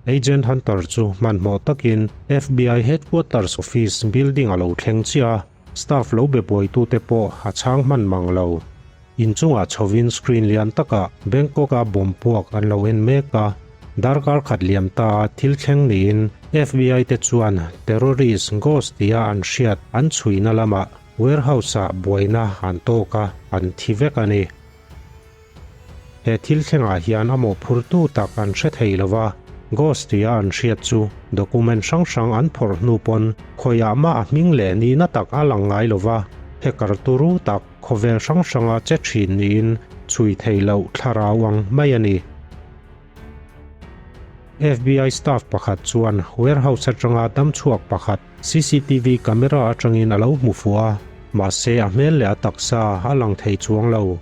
Agent Hunter chu hmanhmawh takin FBI Headquarters Office building a lo thleng chiah a, staff lo be buaitute pawh a chhang hman mang lo. Inchungah chhovin screen lian takah Bangkok-a bomb puak an lo en mek a, darkar khat liam ta a thil thleng niin FBI te chuan terrorist ghost tia an hriat an chhuina lamah warehouse-ah buaina an tawk a, an thi vek a ni. He thil thlengah hian a mawhphurtu tak an hre thei lo va, Ghost tia an hriat chu document hrang hrang an phawrh hnu pawn khawiah mah a hming leh nihna tak a lang ngai lo va, hacker turu tak khawvel hrang hranga che thin niin chhui thei loh thlarau ang mai a ni. FBI staff pakhat chuan warehouse atanga damchhuak pakhat CCTV camera atangin a lo hmu fuh a, mahse a hmel leh a taksa a lang thei chuang lo.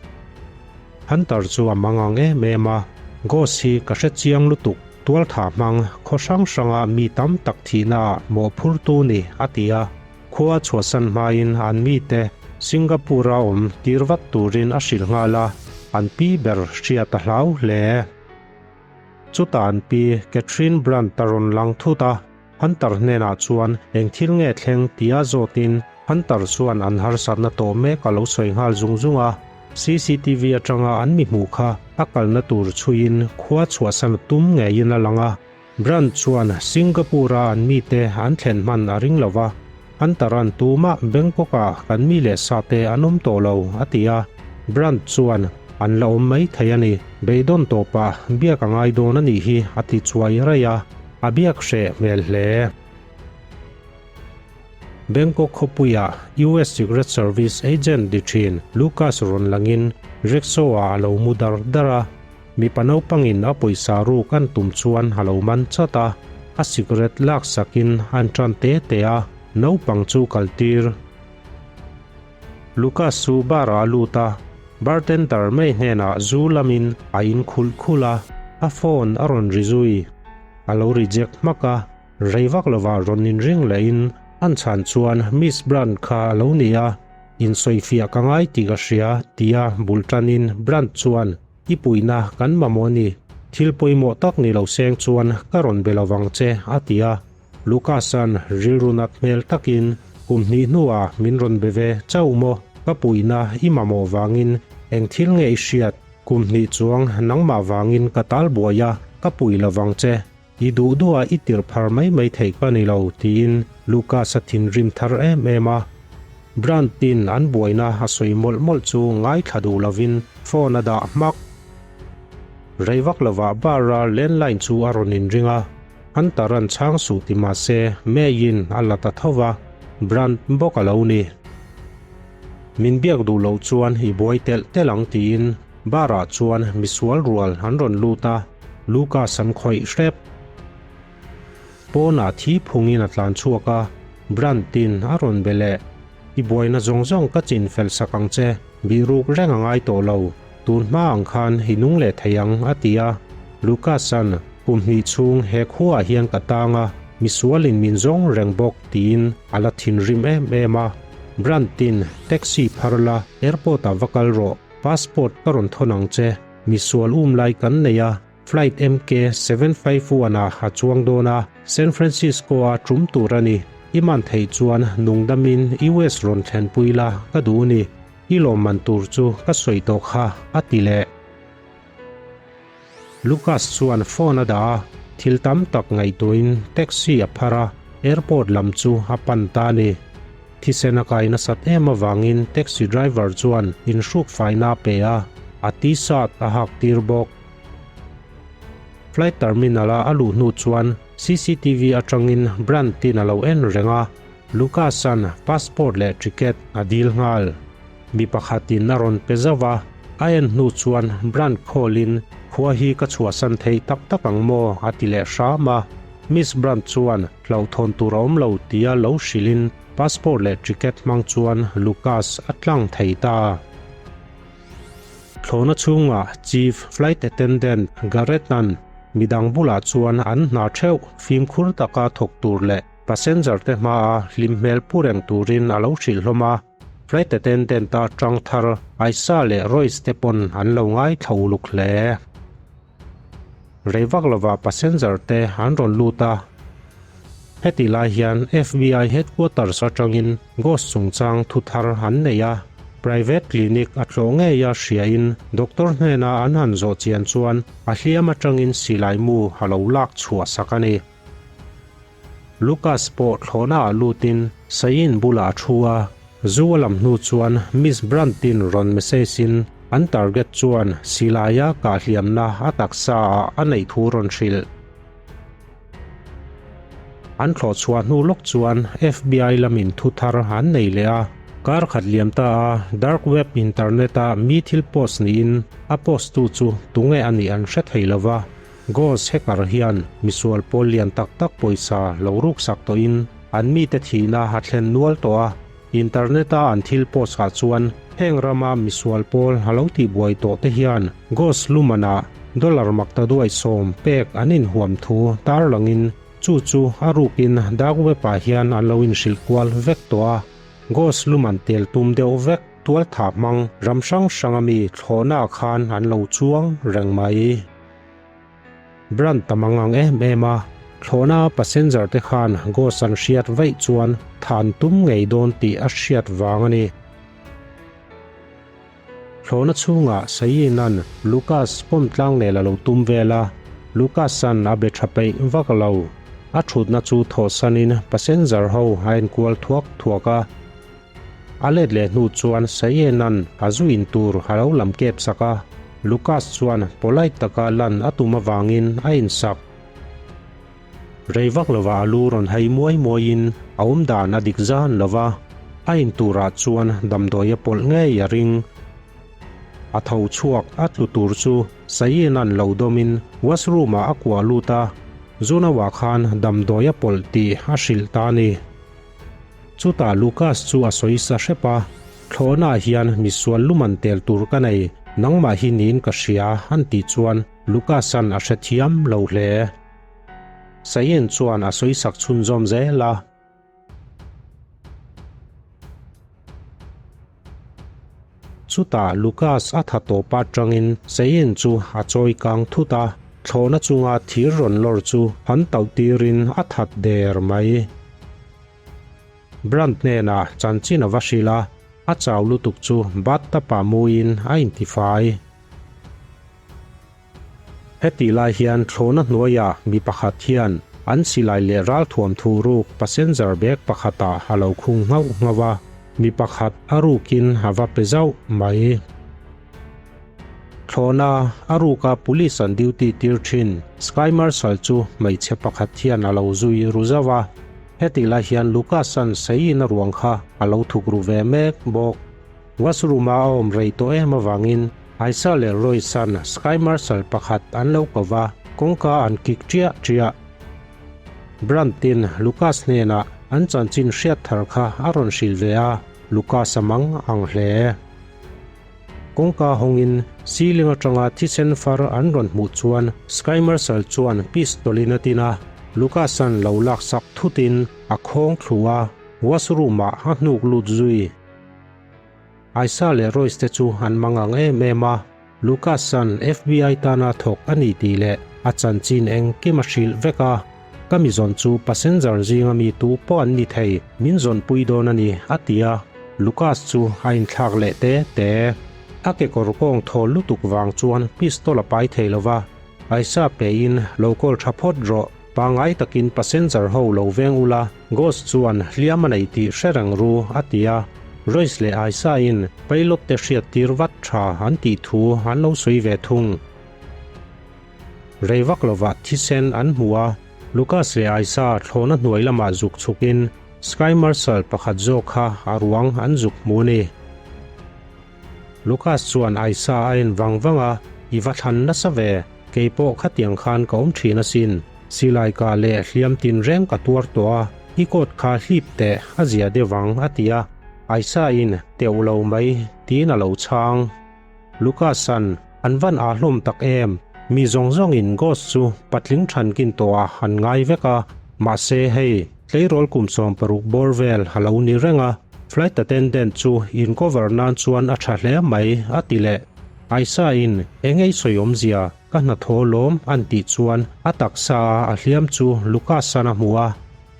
Hunter chu a mang ang em em a, Ghost hi ka hre chiang lutuk, tualtha hmang khaw hrang hranga mi tam tak thihna ah mawhphurtu ni, a ti a. Khua chhuahsan hmain an mite Singapore-a awm tir vat turin a hrilh nghal a, an pi ber hriat a hlau hle. Chutah an pi Catherine Brandt a rawn lang thut a, Hunter hnenah chuan eng thil nge thleng tia zawtin Hunter chuan an harsatna tawh mek a lo sawi nghal zung zung a. CCTV atanga an mi hmuh kha a kalna tur chhuiin khua chhuahsan tum ngeiin a lang a. Brandt chuan Singapore-a an mite an thlen hman a ring lo va, Hunter-a'n tumah Bangkok-ah kan mi leh sate an awm tawh lo, a ti a. Brandt chuan, An la awm mai thei a ni, beidawn tawpah biak a ngai dawn a nih hi, a ti chuai raih a, a biak hreh hmel hle. Bangkok khawpuia US Secret Service agent di thin Lucas rawn langin rickshaw-ah a lo mu dar dar a. Mipa naupangin a pawisa ruk an tum chuan a lo man chat a, a cigarette laksakin an tan te te a, naupang chu kaltir. Lucas chu bar-ah a lut a, bartender mai hnenah zu lamin a in khulh khulh a, a phone a rawn ri zui. A lo reject hmak a, rei vak lovah rawn inring lehin an chhan chuan Miss Brand kha a lo ni a, insawifiah ka ngai tih ka hria tia bul tanin Brand chuan I puihna kan mamawh a ni. Thil pawimawh tak ni lo seng chuan ka rawn be lovang che, a ti a. Lucas-a'n rilru nat hmel takin, Kum hnih hnuah min rawn be ve chauh maw? Ka puihna i mamawh vangin eng thil nge i hriat? Kum hnih chuang nangmah vangin ka tal buai a, ka puih lovang che. I duh duhah i tirh phar mai mai theih ka ni lo, tiin Lucas-a thinrim thar em em a. Brandt-in an buaina a sawi mawlh mawlh chu ngaithla duh lovin phone a dah hmak. Rei vak lovah bar-a landline chu a rawn inring a, Hunter-a'n chhang suh ti mah se May-in a la ta tho va, Brandt bawk a lo ni. Min biak duh loh chuan i buai telh telh ang tiin bar-ah chuan misual rual an rawn lut a. Lucas an khawih hrep. Pawnah thi phungin a tlan chhuak a, Brandt-in a rawn be leh. I buaina zawng zawng ka chin fel sak ang che, bihruk reng a ngai tawh lo, tun hma ang khan i nung leh thei ang, a ti a. Lucas-a'n, Kum hnih chhung he khuaah hian ka tang a, misualin min zawng reng bawk, tiin a la thinrim em em a. Brandt-in, Taxi phar la, airport-ah va kal rawh, passport ka rawn thawn ang che. Misual um lai kan nei a, flight MK 751 ah a chuang dawn a, San Francisco a tum tur a ni. I man theih chuan nungdamin US rawn thlenpui la ka duh ni. I lawmman tur chu ka sawi tawh kha, a ti leh. Lucas chuan phone a dah a, thil tam tak ngaihtuahin taxi a phar a, airport lam chu a pan ta a ni. Thisen a kai nasat em avangin taxi driver chuan inhruk faina a pe a, a t-shirt a hak tir bawk. Flight terminal a a luh hnu chuan CCTV atangin Brandt-in a lo en reng a, Lucas-a'n passport leh ticket a dil nghal. Mi pakhatin a rawn pe zauh a, a en hnu chuan Brandt call-in khua hi ka chhuahsan thei tak tak ang maw a ti leh hram a. Miss Brandt chuan Hlauhthawn tur a awm lo tia lo hrilhin passport leh ticket hmang chuan Lucas a tlang thei ta. Thlawhna chhungah Chief Flight Attendant Garrett-a'n midang bulah chuan an hna theuh fimkhur taka thawk tur leh passenger te hmaa hlim hmel pu reng turin a lo hrilh hlawm a. Flight attendant-a tang thar Aisa leh Royce te pawn an lo ngaithla uluk hle. Rei vak lovah passenger te an rawn lut a. Heti lai hian FBI headquarters atangin Ghost chungchang thu thar an nei a. Private clinic a tlawh ngei a hriain doctor hnena an han zawh chian chuan a hliam atangin silai mu a lo lak chhuah sak a ni. Lucas pawh thlawhna ah lutin Sayin bulah a thu a, zu a lam hnu chuan Miss Brandt-in rawn message in an target chuan silaia kahhliamna a taksa ah a neih thu rawn hrilh. An thlawh chhuah hnu lawk chuan FBI lamin thu thar an nei leh a, kar khat liam ta a dark web internet a mi thil post niin a post tu chu tunge a nih an hre thei lo va, Ghost hacker hian misual pawl lian tak tak pawisa lo ruksak tawhin an mite thihna a thlen nual tawh a, internet a an thil post ah chuan heng rama misual pawl a lo tihbuai tawh te hian Ghost lumanah dollar makta duai sawm pek an inhuam thu tarlangin chu chu a rukin dark web ah hian an lo inhrilh kual vek tawh a, Ghost luman tel tum deuh vek. Tualtha hmang ram hrang hranga mi thlawhnaah khan an lo chuang reng mai. Brand tam ang ang em em a, thlawhna passenger te khan ghost an hriat vaih chuan than tum ngei dawn tih a hriat vang a ni. Thlawhna chhungah Sayinan Lucas pawm tlang nel a lo tum vel a, Lucas-a'n a be tha peih vak lo. A thutna chu thawhsanin passenger ho a enkual thuak thuak a. A let leh hnu chuan Sayena'n a zu in tur a lo lam kep sak a, Lucas chuan polite taka lan a tum avangin a insak. Rei vak lovah a lu rawn hai muai muaiin a awm dan a dik zan lo va, a in turah chuan damdawi a pawlh ngei a ring. A tho chhuak a tlu tur chu Sayena'n lo dawmin washroom ah a kuah lut a, Zunawa khan damdawi a pawlh tih a hrilh ta a ni. Chutah Lucas chu a sawi sa hrep a, Thlawhnaah hian misual luman tel tur ka nei, nangmah hi niin ka hria, an tih chuan Lucas-a'n a hrethiam lo hle. Sayen chuan a sawi sak chhunzawm zel a. Chutah Lucas a tha tawp atangin Sayen chu a chawi kang thut a, thlawhna chunga thir rawn lawr chu han tauh tirin a that der mai. Brandt hnenah chanchin a va hrilh a, a chau lutuk chu bathtub ah muiin a intifai. Hetih lai hian thlawhna hnuaiah mi pakhat hian an silai leh ralthuam thu ruk passenger bag pakhatah a lo khung nghauh nghauh a, mi pakhat a rukin a va pe zauh mai. Thlawhna a ruka police an duty tir thin Sky Marshal chu hmeichhe pakhat hian a lo zui ru zauh a, hetih lai hian Lucas-a'n seiin a ruang kha a lo thuk ru ve mek bawk. Washroom-a a awm rei tawh em avangin Aisa leh Royce-a'n Sky Marshal pakhat an lo ko va, kawngka an kik ṭiah ṭiah. Brandt-in Lucas hnenah an chanchin hriat thar kha a rawn hrilh ve a, Lucas a mang ang hle. Kawngka hawngin ceiling atanga thisen far an rawn hmuh chuan Sky Marshal chuan pistol-in a tin a, Lucas-a'n lo laksak thutin a khawng thlu a, washroom-ah a hnuk lut zui. Aisa leh Royce te chu an mangang em em a, Lucas-a'n FBI tana thawk a ni tih leh a chanchin engkim a hrilh vek a. Ka mi zawn chu passenger zinga mi tu pawh an ni thei, min zawnpui dawn a ni, a ti a. Lucas chu a inthlak leh te te. A kekawr kawng thawl lutuk vang chuan pistol a pai thei lo va, Aisa pein lo call tha phawt rawh. Pangngai takin passenger ho lo veng ula, Ghost chuan hliam a nei tih hre reng ru, a ti a. Royce leh Aisa-in pilot te hriat tir vat tha an tih thu an lo sawi ve thung. Rei vak lovah thisen an hmu a, Lucas leh Aisa thlawhna hnuai lamah zuk chhukin Sky Marshal pakhat zawk kha a ruang an zuk hmu a ni. Lucas chuan Aisa a en vang vang a, I va thlan nasa ve, kei pawh khatiang khan ka awm thin asin, silai ka leh hliam tin reng ka tuar tawh a, i coat kha hlip teh a zia deuh ang a ti a, Aisa in teuh lo mai tiin a lo chhang. Lucas-a'n an van aa hlawm tak em, mi zawng zawngin Ghost chu patling thankin tawh ah an ngai vek a, mahse hei tleirawl kum 16 bawr vel a lo ni reng a, Flight attendant chu in cover nan chuan a tha hle mai, a ti leh. Aisa in, Eng ei sawi awmzia, ka hnathawh lawm an tih chuan a taksa a a hliam chu Lucas-an a hmu a,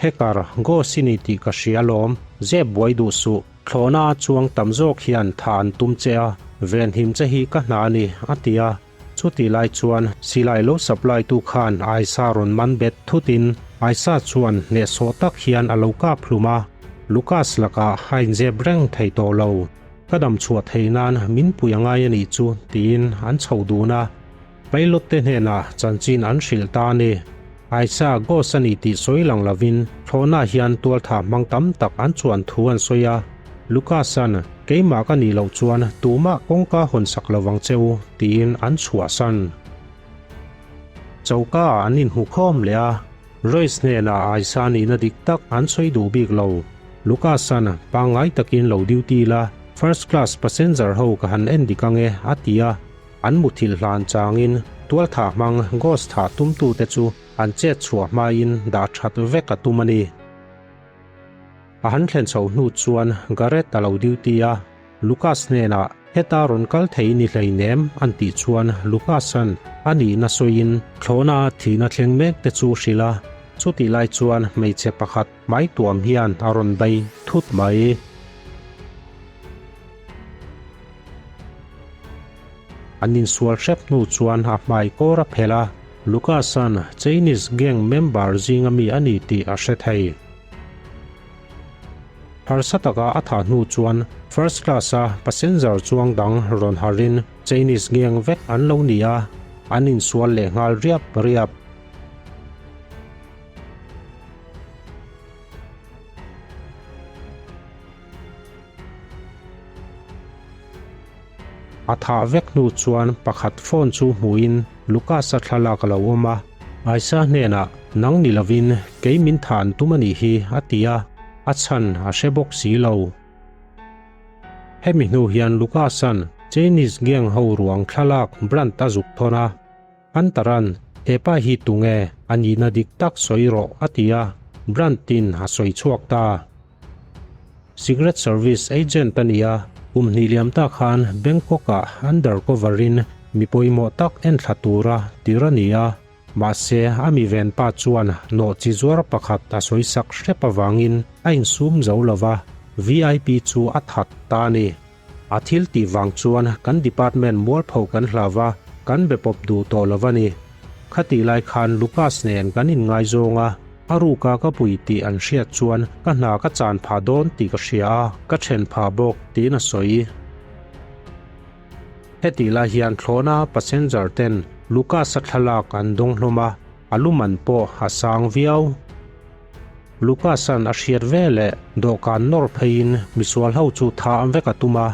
Hacker, Ghost i ni tih ka hria lawm, zep buai duh suh, thlawhna a chuang tam zawk hian tha an tum che a, venhim che hi ka hna a ni, a ti a. Chutih lai chuan silai lo supply tu khan Aisa rawn man bet thutin Aisa chuan hnehsawh tak hian a lo kap hlum a, Lucas lakah a inzep reng thei tawh lo. Ka dam chhuah theih nan min pui a ngai a nih chu tiin an chho dun a. Pilot te hnenah chanchin an hrilh ta a ni. Aisa ghost a ni tih sawi lang lovin thlawhna hian tualtha hmang tam tak an chuan thu an sawi a. Lucas-a'n keimah ka nih loh chuan tumah kawngka hawn sak lo vang che u tiin an chhuahsan. Choka ah an inhmu khawm leh a, Royce hnenah Aisa nihna dik tak an sawi duh bik lo. Lucas-a'n pangngai takin lo duty la, first class passenger ho ka han en dik ange a ti a. An muthilh hlan changin tualthah hmang ghost thah tumtute chu an chet chhuah hmain dah that vek a tum a ni. A han thlen chhoh hnu chuan Gareth a lo duty a, Lucas hnenah heta rawn kal thei ni hleinem an tih chuan Lucas-a'n a nihna sawiin thlawhna thihna thleng mek te chu hrilh a, chutih lai chuan hmeichhe pakhat hmai tuam hian a rawn bei thut mai. An insual hrep hnu chuan a hmai kawr a phelh a, Lucas-a'n Chinese gang member zinga mi a ni tih a hre thei. Harsa taka a thah hnu chuan first class-a passenger chuang dang rawn harhin Chinese gang vek an lo ni a, an insual leh nghal riap riap. A thah vek hnu chuan pakhat phone chu hmuhin Lucas-a thlalak a lo awm a, Aisa hnenah, Nang ni lovin kei min thah an tum a nih hi, a ti a, a chhan a hre bawk si lo. Hemi hnu hian Lucas-a'n Chinese gang ho ruang thlalak Brandt a zuk thawn a, Hunter-a'n, He pa hi tunge? A nihna dik tak sawi rawh, a ti a, Brandt-in a sawi chhuak ta. Secret Service agent a ni a, kum hnih liam tak khan Bangkok-ah undercover in mi pawimawh tak enthla tura tir a ni a, mahse a mi ven pa chuan nawh chi zuar pakhat a sawi sak hrep avangin a insum zo lo va, VIP chu a that ta a ni. A thil tih vang chuan kan department mualpho kan hlau a, kan be pawp duh tawh lo a ni. Khatih lai khan Lucas nen kan inngaizawng a, a ruka ka pui tih an hriat chuan ka hna ka chan phah dawn tih ka hria a, ka then phah bawk tiin a sawi. Hetih lai hian thlawhna passenger ten Lucas-a thlalak an dawng hlawm a, a luman pawh a sang viau. Lucas-a'n a hriat ve leh dawhkan nawr pheiin misual ho chu tha vek a tum a.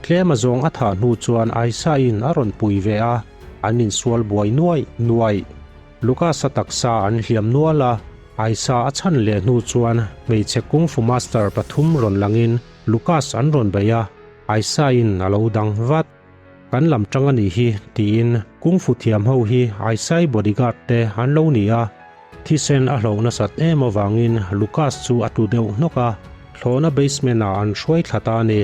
Tlem a zawng a thah hnu chuan Aisa-in a rawn pui ve a, an insual buai nuaih nuaih. Lucas-a taksa an hliam nual a, Aisa a chhan leh hnu chuan hmeichhe kung fu master pathum rawn langin Lucas an rawn bei a, Aisa-in a lo dang vat. Kan lam tang a nih hi, tiin Kung Fu thiam ho hi Aisai bodyguard te an lo ni a. Thisen a hloh nasat em avangin Lucas chu a tlu deuh hnawk a, thlawhna basement ah an hruai thla ta a ni.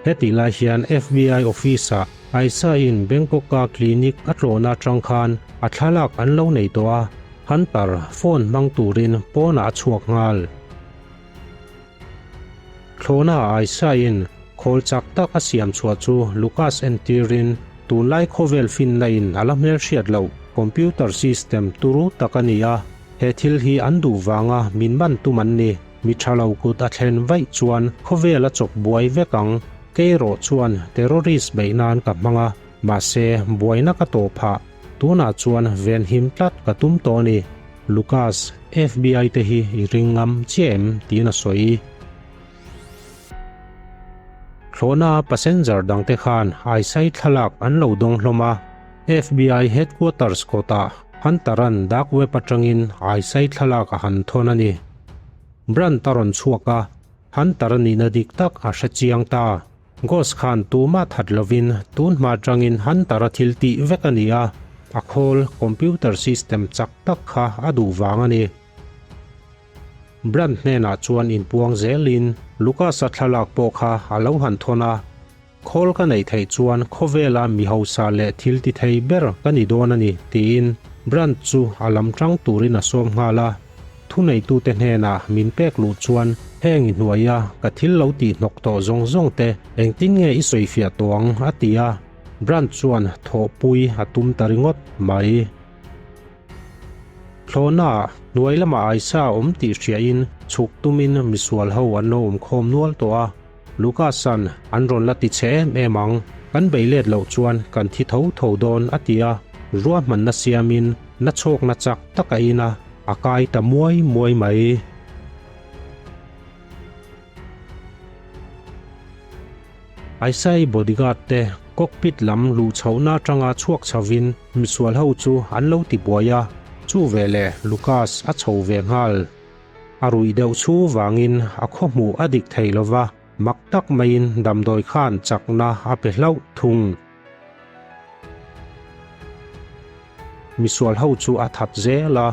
Hetih lai hian FBI office ah Aisai-in Bangkok-a clinic a tlawhna atang khan a thlalak an lo nei tawh a, Hunter phone hmang turin pawnah a chhuak nghal. Thlawhna Aisa-in khawl chak tak a siam chhuah chu Lucas entirin tunlai khawvel finna in a la hmelhriat loh computer system turu tak a ni a, he thil hi an duh vanga min man tum an ni. Mi tha lo kut a thlen vaih chuan khawvel a chawk buai vek ang. Kei erawh chuan terrorist beih nan ka hmang a, mahse buaina ka tawh phah. Tunah chuan venhim tlat ka tum tawh a ni. Lucas, FBI te hi i ring ngam chiah em? tiin a sawi. Thlawhna passenger dangte khan Aisai thlalak an lo dawng hlawm a, FBI headquarters kawtah Hunter-a'n dark web atangin Aisai thlalak a han thawn a ni. Brandt a rawn chhuak a, Hunter-a nihna dik tak a hre chiang ta. Ghost khan tumah that lovin tun hma atangin Hunter-a thil tih vek a ni a, a khawl computer system chak tak kha a duh vang a ni. Brand hnenah chuan inpuang zelin Lucas-a thlalak pawh kha a lo han thawn a. Khawl ka neih theih chuan khawvela mi hausa leh thil ti thei ber ka ni dawn a ni, tiin Brand chu a lam tang turin a sawm nghal a. Thuneitute hnenah min pek luh chuan heng i hnuaia ka thil lo tih hnawk tawh zawng zawng te engtin nge i sawifiah tawh ang, a ti a. Brand chuan thawhpui a tum ta ringawt mai. Thlawhnaah hnuai lamah Aisa a awm tih hriain chhuk tumin misual ho an lo awm khawm nual tawh a. Lucas-a'n an rawn la ti che em em ang, kan bei let loh chuan kan thi tho tho dawn a ti a, ruahmanna siamin na chhawkna chak tak a in a, a kai ta muai muai mai. Aisai bodyguard te cockpit lam luh chhohna atanga chhuak chhovin misual ho chu an lo ti buai a, chu veleh Lucas a chho ve nghal. A ruih deuh chu vangin a khaw hmuh a dik thei lo va, mak tak maiin damdawi khan chakna a pe hlauh thung. Misual ho chu a that zel a,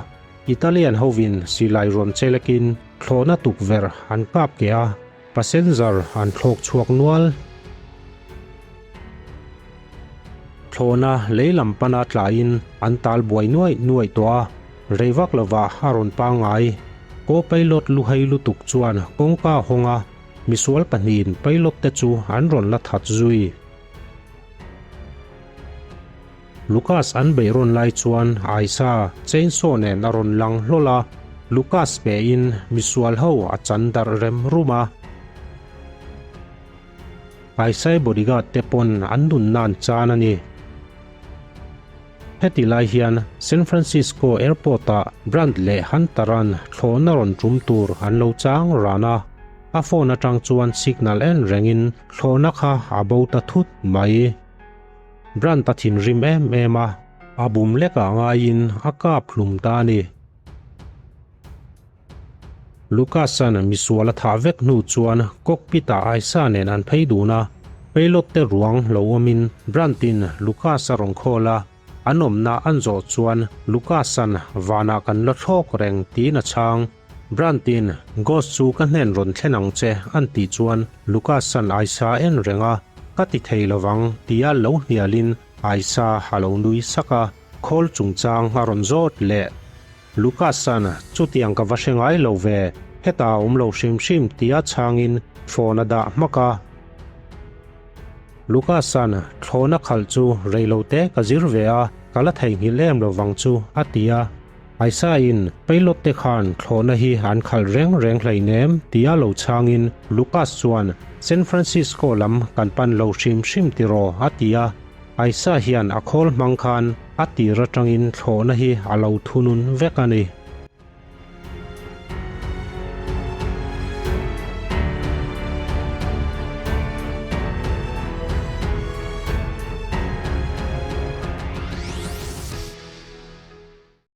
Italian hovin silai rawn chelekin thlawhna tukverh an kap keh a, passenger an thlawk chhuak nual. Thlawhna lei lam pana tlaiin an tal buai nuaih nuaih tawh a, rei vak lovah a rawn pangngai. Co-pilot luhai lutuk chuan kawngka a hawng a, misual pahnihin pilot te chu an rawn la that zui. Lucas an beih rawn lai chuan Aisa chainsaw nen a rawn lang hlawl a, Lucas pehin misual ho a chan darh rem rum a. Aisai bodyguard te pawn an nun nan chan a ni. Heti lai hian San Francisco Airport ah Brandt leh Hunter-a'n thlawhna rawn tum tur an lo chang ran a, a phone atang chuan signal en rengin thlawhna kha a bo ta thut mai. Brandt a thinrim em em a, a bum lekah ngaiin a kap hlum ta a ni. Lucas-a'n misual a thah vek hnu chuan cockpit-ah Aisa nen an phei dun a, pilot te ruang lo awmin Brandt-in Lucas a rawn call a, an awmna an zawh chuan Lucas-a'n vanah kan la thlawk reng tiin a chhang. Brandt-in Ghost chu ka hnen rawn thlen ang che an tih chuan Lucas-a'n Aisa en reng a, ka ti thei lovang tia lo hnialin Aisa a lo nui sak a, call chungchang a rawn zawt leh. Lucas-a'n chutiang ka va hre ngai lo ve, heta a awm lo hrim hrim tia chhangin phone a dah hmak a. Lucas-a'n thlawhna khalh chu reilote ka zir ve a, ka la theihnghilh em lo vang chu a ti a. Aisa-in pilot te khan thlawhna hi an khalh reng reng hleinem tia lo chhangin Lucas chuan San Francisco lam kan pan lo hrim hrim tiraw a ti a. Aisa hian a khawl hmang khan a tir atangin thlawhna hi a lo thunun vek a ni.